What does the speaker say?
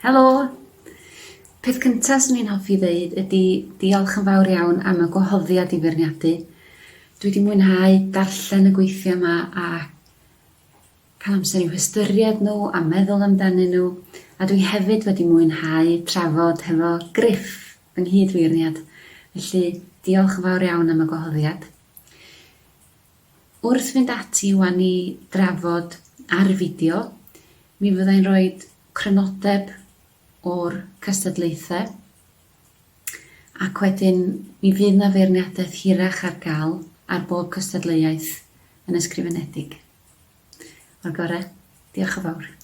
Helo! Peth cynta 'swn i'n hoffi ddeud ydi diolch yn fawr iawn am y gwahoddiad i feirniadu. Dwi 'di mwynhau darllen y gweithiau 'ma a cael amser i'w hystyried nhw a meddwl amdanyn nhw, a dwi hefyd wedi mwynhau trafod hefo Griff, fy nghyd-feirniad. Felly, diolch yn fawr iawn am y gwahoddiad. Wrth fynd ati 'wan i drafod ar fideo, mi fyddai'n rhoid crynodeb o'r cystadlaethau, ac wedyn mi fydd 'na feirniadaeth hirach ar gael ar bob cystadleuaeth yn ysgrifenedig. O'r gorau, diolch yn fawr.